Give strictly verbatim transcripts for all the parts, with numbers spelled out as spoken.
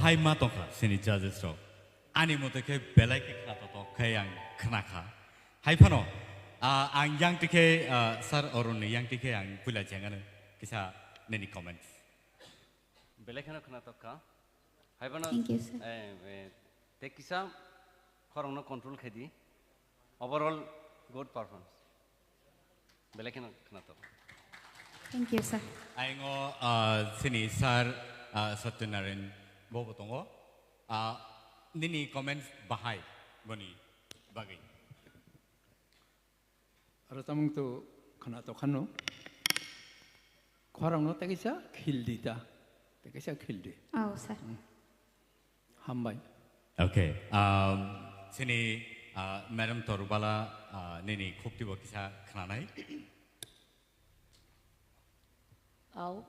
Ai ma tongkha sini judges rok. Ani mote khe belai khe khna totok khe ang khna kha. Hai phano, ah, ang yang tikhe, ah, Sir Arun ni yang tikhe ang puila chengano kisa nini comments. Belai kheno khna tokkha. Hai phano, Thank you, sir. Eh, eh, te kisa khorokno control khai di. Overall good performance. Belai kheno khna tokkha. Thank you, sir. Aingo, ah, sini Sir, ah, Satyanarayan bobo tongo. Ah, nini comments bahai boni bagwi. Aro tamung tu khna to khano. Khorang no tei kaisa khil di ta. Tei kaisa khil di. Oh, sir. Hmm. Hambai. Okay. Um, sini, uh, Madam Torubala, uh, nini khukti bo kisa khnanai. Au.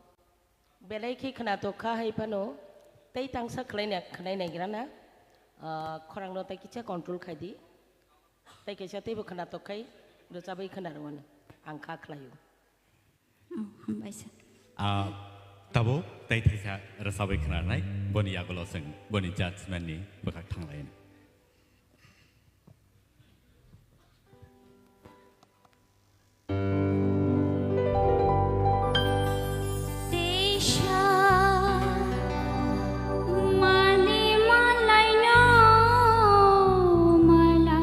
Belai khe khna to kha hai phano. Tei tangsa khlai na, khnai nai gira na. Uh, khorang no tei kisa control khai di. Tei kaisa teibo khna tok khai, rwchabwi khna rwmani ang kha khlaio. Oh, hambai sir. Ah, tabuk tei thaisa rwchabwi khna rwnai, boni yagulo chwng boni judgment ni bwkhak thanglaini. Teisa mani malaino malaya,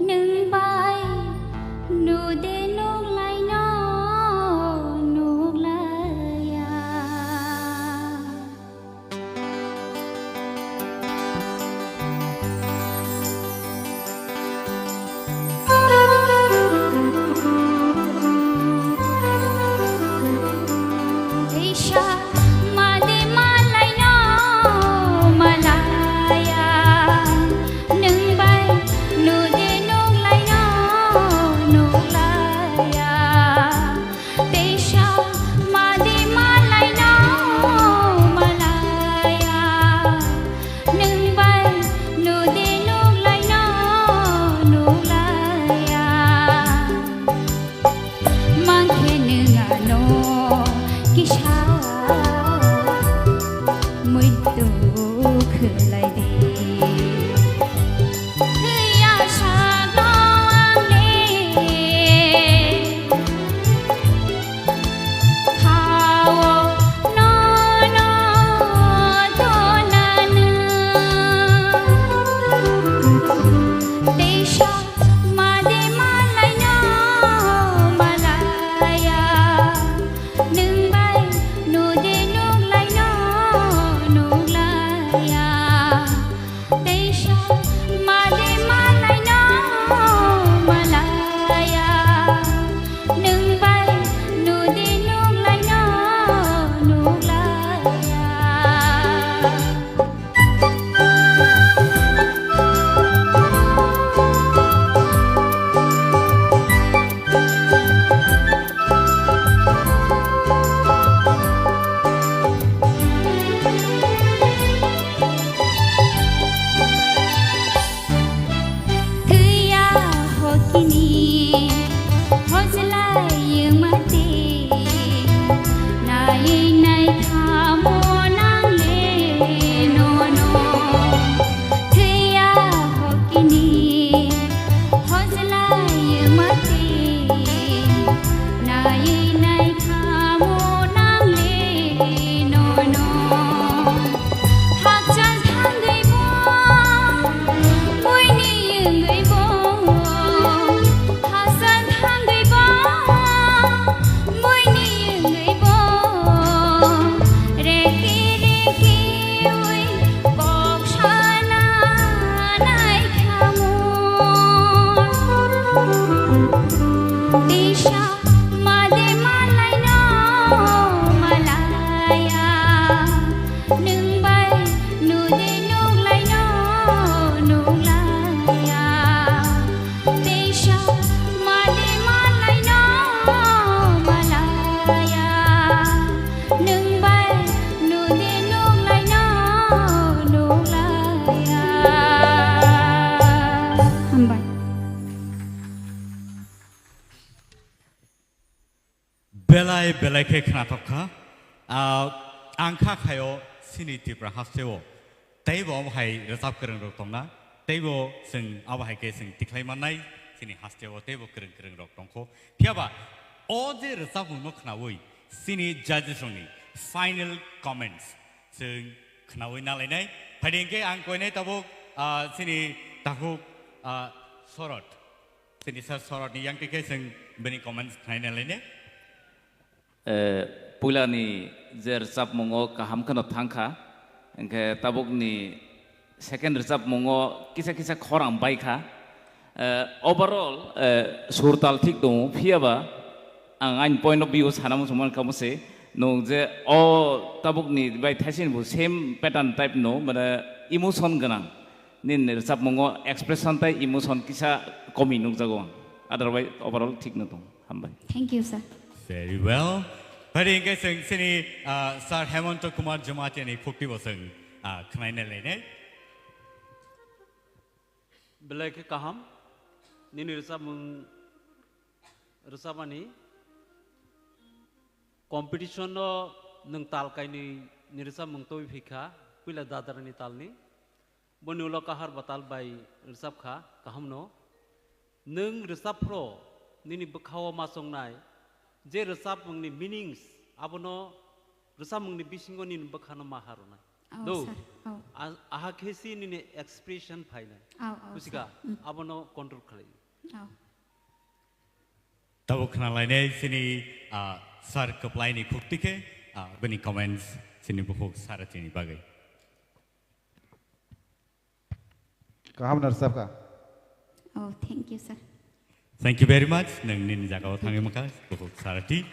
nwng bai nude nuklaino nuklaya. Teisa madi malaino malaya, nwng bai nudi nunglaino nuklaya. Teisa madi malaino malaya, nwng bai nudi nunglaino nuklaya. Mangkhe nwng ano kisa muitu khwlai di. Thwiya sakno ang le khao nono tonanw. Teisa madi malaino malaya, nwng bai nudi nunglaino nuklaya. Teisa madi malaino malaya, nwng bai nudi nunglaino nuklaya. Thwiya hokini hojlai wngmati, nai nai khamo nangle nono. Thwiya hokini hojlai wngmati, nai nai khamo nangle nono. Hakchal thangwi bo, buini wngwi bo. Hakchal thangwi bo, buini wngwi bo. Reki reki wi kok sana nai khamo. Tisa made malaino malaya. Nwng bai nudi nunglaino nuklaya. Teisa madi malaino malaya. Nwng bai nudi nunglaino nuklaya. Hambai. Belai belai khe khnathok kha. Ah, Ang kha khaio chini Tripura hasteo teibo omo hai rwchap kwrwng rok tongna, teibo chwng abo hai khe chwng tikhlai mannai chini hasteo teibo kwrwng kwrwng rok tongkho. Phiyaba o je rwchapmung no khnaui chini judges rokni final comments chwng khnaui nalainai. Phaidi hwnkhe ang koinai tabuk, ah, chini takhuk, ah, Sorot, chini sir Sorot ni yang tikhe chwng bini comments khnai nalainai. Eh, puilani je rwchapmungo kaham kheno thangkha, hwnkhe tabukni second rwchapmungo kisa kisa khorang baikha. Eh, overall, eh, sur tal thik tongo, phiyaba ang ani point of view sana muchungma kamo se, nwng je o tabukni bai thaisini bo same pattern type no, mane emotion gwnang nini rwchapmungo expression tai emotion kisa komi nukjago ang, otherwise overall thik no tongo. Hambai. Thank you, sir. Very well. Phaidi hwnkhe chwng chini, ah, Sir Hemanta Kumar Jamatia ni phukti bo chwng, ah, khnaina lainai. Belai khe kaham, nini rwchapmung rwchapmani competition no nwng tal kainwi ni rwchapmung twi phikha, puila dadarani talni. Boni ulo kahar batal bai rwchapkha, kahamno. Nwng rwchapphro nini bwkhao ma chongnai je rwchapmungni meanings, abono rwchapmungni bisingo nini bwkhano ma harwnai. Oh, do. Sir. Oh. A-, aha khe si nini expression phainai. Oh, oh, buchika, sir. Mm. Abono control khlai. Oh. Tabuk khna lainai chini, ah, sir kwplaini khukti khe, ah, bini comments chini bukhuk sir chini bagwi. Kaham no rwchapkha. Oh, thank you, sir. Thank you very much. Nwng nini jagao thangwi mankha, bukhuk sir ti.